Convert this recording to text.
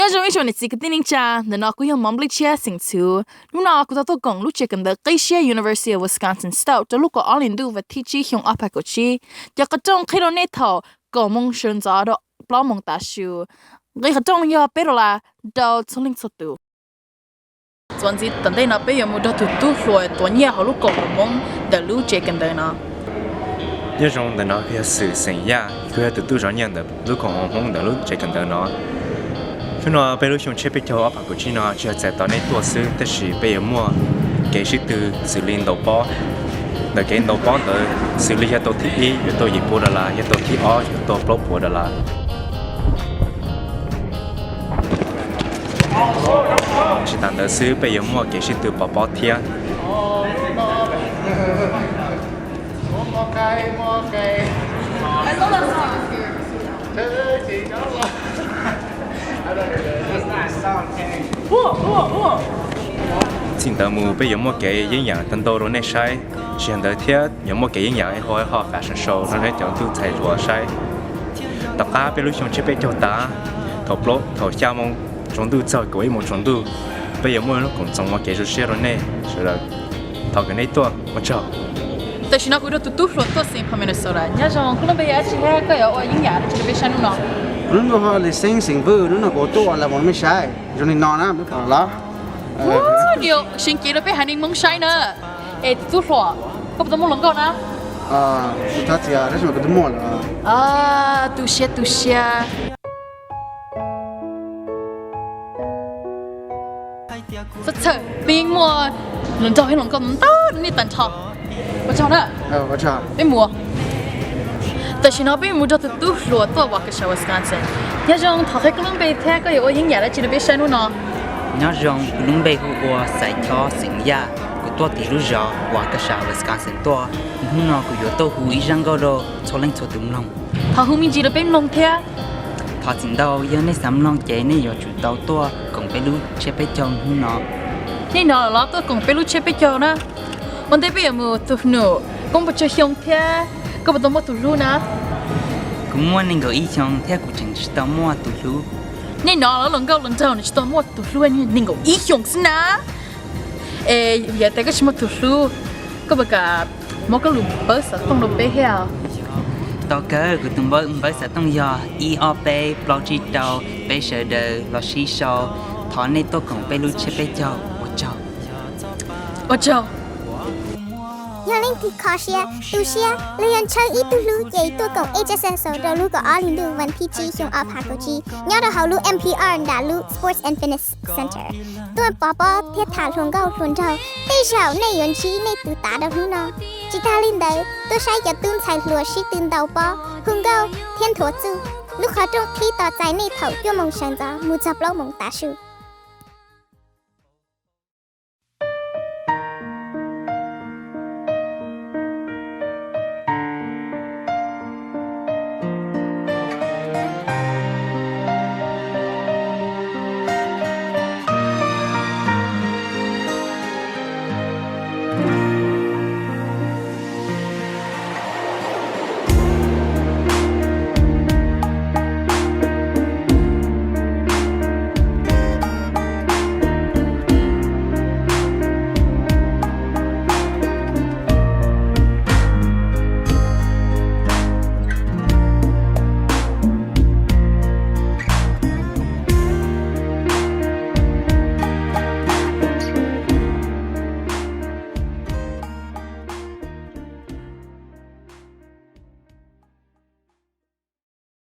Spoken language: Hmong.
Nyob zoo ib tsoom niam txiv kwv tij neej tsa, ntawm no kuv yog Mom Nplij Tshiab xeem Txhuv. Hnub no kuv tau tuaj koom lub tsev kawm ntawv qib siab University of Wisconsin Stout rau lub kaum ob hli ntuj vas thib tsib xyoo ob phav kaum tsib. Cov qhov rooj qhib rau nej thaum kaum moos sawv ntxov rau plaub moos tav su. Nqi qhov rooj yog peb dollar rau txhua leej txhua tus. Txuas ntxiv tom ntej no peb yuav mus nrog tus tub hluas tuav nyiaj hauv lub koom haum Hmoob ntawm lub tsev kawm ntawv no. Nyob zoo, ntawm no kuv yog Xwm xeem Yaj, kuv yog tus tub zov nyiaj ntawm lub koom haum Hmoob ntawm lub tsev kawm ntawv no. Hnub no peb lub xyoo tshiab peb caug ob phav kaum tsib no tsis yog txais tos nej tuaj xwb, tab sis peb yuav muaj kev sib tw xws li ntaus pob. Ntawm kev ntaus pob ntawd xws li yog tau thib ib yuav tau yim puas dollar, yog tau thib ob yuav tau plaub puas dollar. Tsis tas ntawd xwb, peb yuav muaj kev sib tw pov pob thiab. Txij ntawd mus peb yuav muaj kev yeeb yam tau ntau rau nej saib, tsis yog ntawd thiab yuav muaj kev yeeb yam ib qho ib qho qab sau sau rau nej cov tub ntxhais hluas saib. Tom qab peb lub xyoo tshiab peb caug tas, thaum plaub, thaum xya moo tsaus ntuj txog kaum ib moo tsaus ntuj, peb yuav muaj lub koom txoos muaj kev zoo siab rau nej sawv daws. Thov kom nej tuaj, ua tsaug. Tam sim no kuv nrog tus tub hluas tuaj xeev Minnesota. Nyob zoo, koj lub npe yog dab tsi thiab koj yuav ua yeeb yam dab tsi rau peb saib hnub no? Kuv lub npe hu ua Lis Xeeb xeem Vwj, hnub no kuv tuaj ua las mos rau mej saib, zoo li no na, mej pom los? Ua, nws seev cev rau peb haiv neeg Hmoob saib na. Es tus tub hluas, koj puas tau muaj hluas nkauj na? Kuv thov txim, tab sis mas kuv twb muaj lawm. Tu siab, tu siab. Txhob txhawj, peb yeej muaj hluas nraug thiab hluas nkauj ntau rau nej tag nrho. Ua tsaug na. Peb mus. Tam sim no peb mus nrog tus tub hluas tuaj Waukesha, Wisconsin. Nyob zoo, thov qhia koj lub npe thiab koj yuav ua yeeb yam dab tsi rau peb saib hnub no? Nyob zoo, kuv lub npe hu ua Xaiv Chob xeem Yaj, kuv tuaj tim lub zos Waukesha, Wisconsin tuaj. Hnub no kuv yuav tuaj hu ib zaj nkauj rau txhua leej txhua tus mloog. Thov hu me ntsis rau peb mloog thiab. Thov txim ntau, yog nej xav mloog ces nej yuav tsum tau tuaj koom peb lub tshiab peb caug hnub no. Nej hnov lawm los, tuaj koom peb lub tshiab peb caug na. Ua ntej peb yuav mus, tus nus, koj puas tsawg xyoo thiab koj puas tau muaj tus hlub na? Kuv muaj nees nkaum ib xyoo thiab kuv tseem tsis tau muaj tus hlub. Nej hnov lawm los, hluas nkauj hluas nraug nws tsis tau muaj tus hlub, nees nkaum ib xyoos xwb na. Es yog tias koj tsis muaj tus hlub, koj puas kam muab koj lub npawb xov tooj rau peb thiab? Tau kawg, kuv tus npawb, npawb xov tooj yog ib ob peb plaub tsib rau, peb sawv daws los sib sau. Thov nej tuaj koom peb lub tshiab peb caug, ua tsaug. Ua tsaug. Yog leej twg kho siab, tu siab los yog ntshaw ib tug hlub ces tuaj koom H S S rau lub kaum ob hli ntuj vas thib tsib xyoo ob phav kaum tsib nyob rau hauv lub M P R nram lub Sports and Fitness Center. Tuaj pov pob thiab tham hluas nkauj hluas nraug, tej zaum nej yuav ntsib nej tus tav rau hnub no. Tsis tas li ntawd, tuaj saib cov tub ntxhais hluas sib tw ntaus pob, hu nkauj thiab nthuav txuj. Lub qhov rooj qhib tos txais nej thaum cuaj moos sawv ntxov mus txog plaub moos tav su.